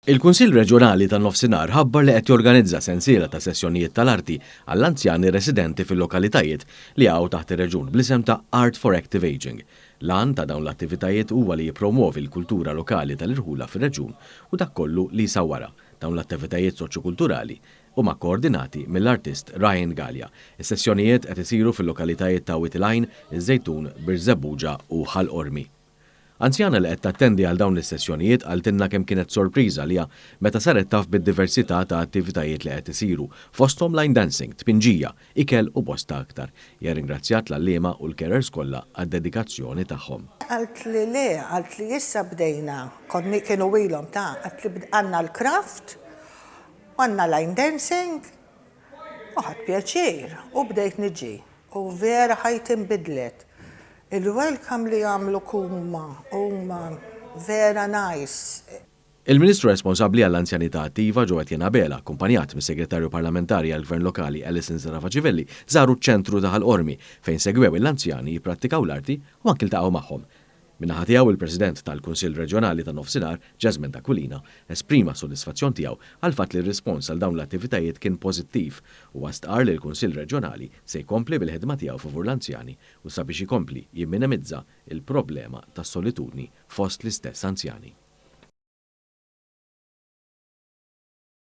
Il-Kunsill Reġjonali tan-Nofsinhar ħabbar li qed jorganizza sensiela ta' sessjonijiet tal-arti għall-anzjani residenti fil-lokalitajiet li jaqgħu taħt ir-reġjun bl-isem ta' Art for Active Ageing. L-għan ta' dawn l-attivitajiet huwa li jippromwovi l-kultura lokali tal-irħula fir-reġjun u dak kollu li jsawwarha. Dawn l-attivitajiet soċjokulturali huma kkoordinati mill-artist Ryan Galea. Is-sessjonijiet qed isiru fil-lokalitajiet ta' Wied il-Għajn, iż-Żejtun, Birżebbuġa u Ħal Qormi. Anzjana li qed tattendi għal dawn is-sessjonijiet qaltilna kemm kienet sorpriża għaliha meta saret taf bid-diversità ta' attivitajiet li qed isiru, fosthom line dancing, tpinġija, ikel u bosta aktar. Hija rringrazzjat l-għalliema u l-carers kollha għad-dedikazzjoni tagħhom. Qaltli le, qaltli issa bdejna, konni kienu ilhom ta' qaltli għandna l-craft u għandna line dancing u ħadt pjaċir u bdejt niġi u vera ħajti nbidlet. Il-welcome li għamlu huma huma vera nice. Il-Ministru responsabbli għall-Anzjanità Attiva, Joe Etienne Abela, akkumpanjat mis-Segretarju Parlamentari għall-Gvern Lokali Alison Zerafa Civelli, żaru ċ-ċentru ta' Ħal Qormi fejn segwew il-anzjani jipprattikaw l-arti u anki ltaqgħu magħhom. Min-naħa tiegħu, il-President tal-Kunsill Reġjonali tan-Nofsinhar, Jesmond Aquilina, esprima s-sodisfazzjon tiegħu għall-fatt li r-rispons għal dawn l-attivitajiet kien pożittiv. Huwa stqarr li l-Kunsill Reġjonali se jkompli bil-ħidma tiegħu favur l-anzjani u sabiex ikompli jimminimizza l-problema tas-solitudni fost l-istess anzjani.